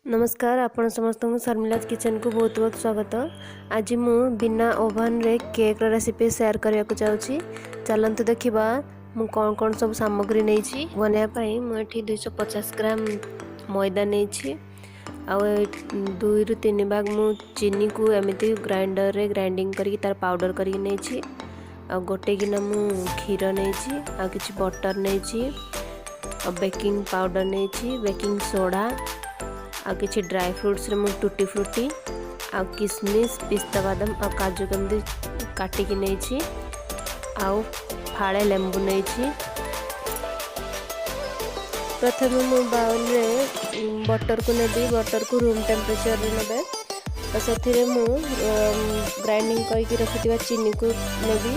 ନମସ୍କାର, ଆପଣ ସମସ୍ତଙ୍କୁ ଶର୍ମିଲାଜ କିଚେନକୁ ବହୁତ ବହୁତ ସ୍ୱାଗତ। ଆଜି ମୁଁ ବିନା ଓଭନରେ କେକ୍ର ରେସିପି ସେୟାର କରିବାକୁ ଯାଉଛି। ଚାଲନ୍ତୁ ଦେଖିବା ମୁଁ କ'ଣ କ'ଣ ସବୁ ସାମଗ୍ରୀ ନେଇଛି ବନାଇବା ପାଇଁ। ମୁଁ ଏଠି 250 ଗ୍ରାମ ମଇଦା ନେଇଛି, ଆଉ 2ରୁ 3 ଭାଗ ମୁଁ ଚିନିକୁ ଏମିତି ଗ୍ରାଇଣ୍ଡରରେ ଗ୍ରାଇଣ୍ଡିଙ୍ଗ କରିକି ତାର ପାଉଡ଼ର କରିକି ନେଇଛି, ଆଉ ଗୋଟେ ଗିନା ମୁଁ କ୍ଷୀର ନେଇଛି, ଆଉ କିଛି ବଟର ନେଇଛି, ଆଉ ବେକିଂ ପାଉଡ଼ର ନେଇଛି, ବେକିଂ ସୋଡ଼ା, ଆଉ କିଛି ଡ୍ରାଏ ଫ୍ରୁଟ୍ସରେ ମୁଁ ଟୁଟି ଫ୍ରୁଟି ଆଉ କିସମିସ୍, ପିସ୍ତା ବାଦାମ ଆଉ କାଜୁ କେମିତି କାଟିକି ନେଇଛି, ଆଉ ଫାଳେ ଲେମ୍ବୁ ନେଇଛି। ପ୍ରଥମେ ମୁଁ ବାଉଲରେ ବଟରକୁ ନେବି। ବଟରକୁ ରୁମ୍ ଟେମ୍ପରେଚରରେ ନେବେ, ଆଉ ସେଥିରେ ମୁଁ ଗ୍ରାଇଣ୍ଡିଙ୍ଗ କରିକି ରଖିଥିବା ଚିନିକୁ ନେବି।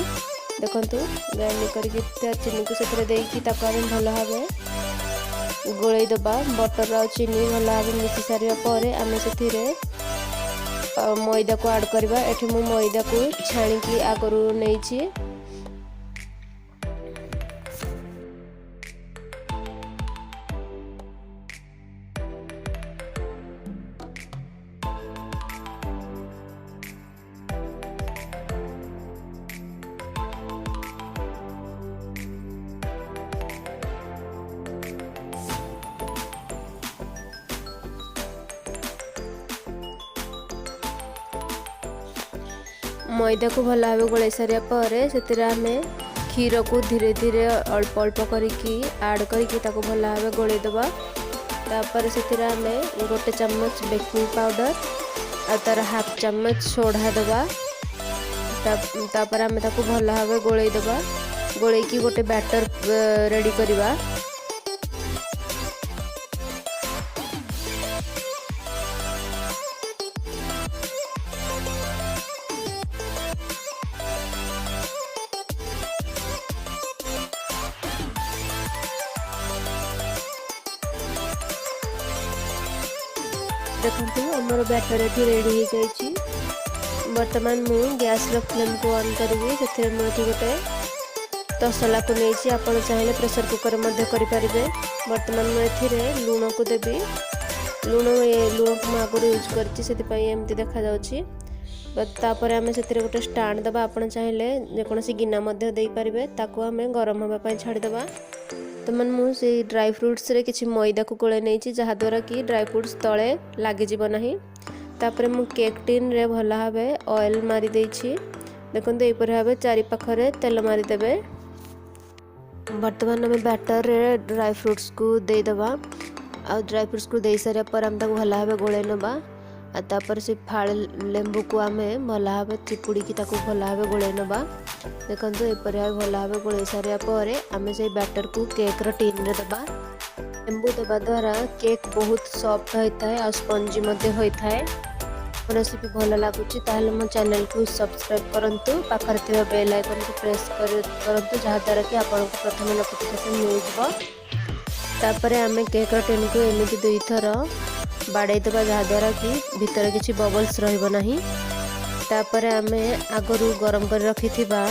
ଦେଖନ୍ତୁ, ଗ୍ରାଇଣ୍ଡିଙ୍ଗ କରିକି ଥିବା ଚିନିକୁ ସେଥିରେ ଦେଇକି ତାକୁ ଆମେ ଭଲ ଭାବେ ଗୋଳେଇ ଦେବା। ବଟର ଆଉ ଚିନି ଭଲ ଭାବେ ମିଶି ସାରିବା ପରେ ଆମେ ସେଥିରେ ମଇଦାକୁ ଆଡ଼୍ କରିବା। ଏଠି ମୁଁ ମଇଦାକୁ ଛାଣିକି ଆଗରୁ ନେଇଛି। ମଇଦାକୁ ଭଲ ଭାବେ ଗୋଳେଇ ସାରିବା ପରେ ସେଥିରେ ଆମେ କ୍ଷୀରକୁ ଧୀରେ ଧୀରେ ଅଳ୍ପ ଅଳ୍ପ କରିକି ଆଡ଼୍ କରିକି ତାକୁ ଭଲ ଭାବେ ଗୋଳେଇ ଦେବା। ତାପରେ ସେଥିରେ ଆମେ 1 ଚାମଚ ବେକିଂ ପାଉଡ଼ର ଆଉ ତାର ହାଫ୍ ଚାମଚ ସୋଢ଼ା ଦେବା। ତାପରେ ଆମେ ତାକୁ ଭଲ ଭାବେ ଗୋଳେଇ ଦେବା। ଗୋଳେଇକି ଗୋଟେ ବ୍ୟାଟର ରେଡ଼ି କରିବା। ଦେଖନ୍ତୁ, ଆମର ବ୍ୟାଟର ଏଠି ରେଡ଼ି ହେଇଯାଇଛି। ବର୍ତ୍ତମାନ ମୁଁ ଗ୍ୟାସ୍ର ଫ୍ଲେମ୍କୁ ଅନ୍ କରିବି। ସେଥିରେ ମୁଁ ଏଠି ଗୋଟେ ତସଲାକୁ ନେଇଛି। ଆପଣ ଚାହିଁଲେ ପ୍ରେସର କୁକର୍ ମଧ୍ୟ କରିପାରିବେ। ବର୍ତ୍ତମାନ ମୁଁ ଏଥିରେ ଲୁଣକୁ ଦେବି। ଲୁଣକୁ ମୁଁ ଆଗରୁ ୟୁଜ୍ କରିଛି, ସେଥିପାଇଁ ଏମିତି ଦେଖାଯାଉଛି। ତାପରେ ଆମେ ସେଥିରେ ଗୋଟେ ଷ୍ଟାଣ୍ଡ ଦେବା। ଆପଣ ଚାହିଁଲେ ଯେକୌଣସି ଗିନା ମଧ୍ୟ ଦେଇପାରିବେ। ତାକୁ ଆମେ ଗରମ ହେବା ପାଇଁ ଛାଡ଼ିଦେବା। ବର୍ତ୍ତମାନ ମୁଁ ସେଇ ଡ୍ରାଏ ଫ୍ରୁଟ୍ସରେ କିଛି ମଇଦାକୁ ଗୋଳେଇ ନେଇଛି, ଯାହାଦ୍ୱାରା କି ଡ୍ରାଏ ଫ୍ରୁଟ୍ସ ତଳେ ଲାଗିଯିବ ନାହିଁ। ତାପରେ ମୁଁ କେକ୍ ଟିନ୍ରେ ଭଲ ଭାବେ ଅଏଲ୍ ମାରି ଦେଇଛି। ଦେଖନ୍ତୁ, ଏହିପରି ଭାବେ ଚାରିପାଖରେ ତେଲ ମାରିଦେବେ। ବର୍ତ୍ତମାନ ଆମେ ବ୍ୟାଟରରେ ଡ୍ରାଏ ଫ୍ରୁଟ୍ସକୁ ଦେଇଦେବା, ଆଉ ଡ୍ରାଏ ଫ୍ରୁଟ୍ସକୁ ଦେଇସାରିବା ପରେ ଆମେ ତାକୁ ଭଲ ଭାବେ ଗୋଳେଇ ନେବା। ଆଉ ତାପରେ ସେ ଫାଳେ ଲେମ୍ବୁକୁ ଆମେ ଭଲ ଭାବେ ଚିପୁଡ଼ିକି ତାକୁ ଭଲ ଭାବେ ଗୋଳେଇ ନେବା। ଦେଖନ୍ତୁ, ଏପରି ଭାବେ ଭଲ ଭାବେ ଗୋଳେଇ ସାରିବା ପରେ ଆମେ ସେଇ ବ୍ୟାଟରକୁ କେକ୍ର ଟିନ୍ରେ ଦେବା। ଲେମ୍ବୁ ଦେବା ଦ୍ୱାରା କେକ୍ ବହୁତ ସଫ୍ଟ ହୋଇଥାଏ ଆଉ ସ୍ପଞ୍ଜି ମଧ୍ୟ ହୋଇଥାଏ। ରେସିପି ଭଲ ଲାଗୁଛି ତାହେଲେ ମୋ ଚ୍ୟାନେଲକୁ ସବସ୍କ୍ରାଇବ୍ କରନ୍ତୁ, ପାଖରେ ଥିବା ବେଲ୍ ଆଇକନ୍କୁ ପ୍ରେସ୍ କରନ୍ତୁ, ଯାହାଦ୍ୱାରା କି ଆପଣଙ୍କୁ ପ୍ରଥମେ ନୋଟିଫିକେସନ୍ ମିଳିଯିବ। ତାପରେ ଆମେ କେକ୍ର ଟିନ୍କୁ ଏମିତି 2ଥର ବାଡ଼େଇ ଦେବା, ଯାହାଦ୍ୱାରା କି ଭିତରେ କିଛି ବବଲ୍ସ ରହିବ ନାହିଁ। ତାପରେ ଆମେ ଆଗରୁ ଗରମ କରି ରଖିଥିବା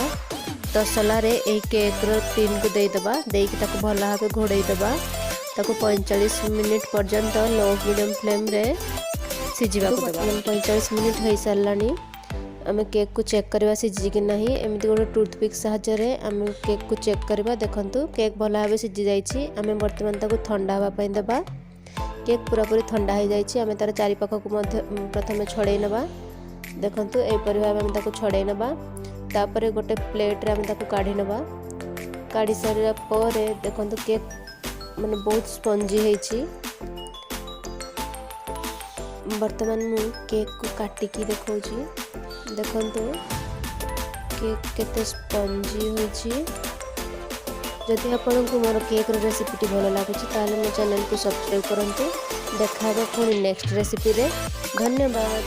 ତସଲାରେ ଏହି କେକ୍ର ଟିନ୍କୁ ଦେଇଦେବା। ଦେଇକି ତାକୁ ଭଲ ଭାବେ ଘୋଡ଼େଇ ଦେବା। ତାକୁ 45 ମିନିଟ୍ ପର୍ଯ୍ୟନ୍ତ ଲୋ ମିଡ଼ିୟମ୍ ଫ୍ଲେମ୍ରେ ସିଝିବାକୁ ଦେବା। 45 ମିନିଟ୍ ହୋଇସାରିଲାଣି। ଆମେ କେକ୍କୁ ଚେକ୍ କରିବା ସିଝିଛି କି ନାହିଁ। ଏମିତି ଗୋଟେ ଟୁଥପିକ୍ ସାହାଯ୍ୟରେ ଆମେ କେକ୍କୁ ଚେକ୍ କରିବା। ଦେଖନ୍ତୁ, କେକ୍ ଭଲ ଭାବେ ସିଝି ଯାଇଛି। ଆମେ ବର୍ତ୍ତମାନ ତାକୁ ଥଣ୍ଡା ହେବା ପାଇଁ ଦେବା। କେକ୍ ପୁରାପୁରି ଥଣ୍ଡା ହୋଇଯାଇଛି। ଆମେ ତା'ର ଚାରିପାଖକୁ ମଧ୍ୟ ପ୍ରଥମେ ଛଡ଼େଇ ନେବା। ଦେଖନ୍ତୁ, ଏହିପରି ଭାବେ ଆମେ ତାକୁ ଛଡ଼େଇ ନେବା। ତାପରେ ଗୋଟେ ପ୍ଲେଟ୍ରେ ଆମେ ତାକୁ କାଢ଼ି ନେବା। କାଢ଼ି ସାରିଲା ପରେ ଦେଖନ୍ତୁ, କେକ୍ ମାନେ ବହୁତ ସ୍ପଞ୍ଜି ହେଇଛି। ବର୍ତ୍ତମାନ ମୁଁ କେକ୍କୁ କାଟିକି ଦେଖାଉଛି। ଦେଖନ୍ତୁ, କେକ୍ କେତେ ସ୍ପଞ୍ଜି ହୋଇଛି। ଯଦି ଆପଣଙ୍କୁ ମୋର କେକ୍ର ରେସିପିଟି ଭଲ ଲାଗୁଛି, ତାହେଲେ ମୋ ଚ୍ୟାନେଲକୁ ସବସ୍କ୍ରାଇବ୍ କରନ୍ତୁ। ଦେଖା ହେବ ପୁଣି ନେକ୍ସଟ ରେସିପିରେ। ଧନ୍ୟବାଦ।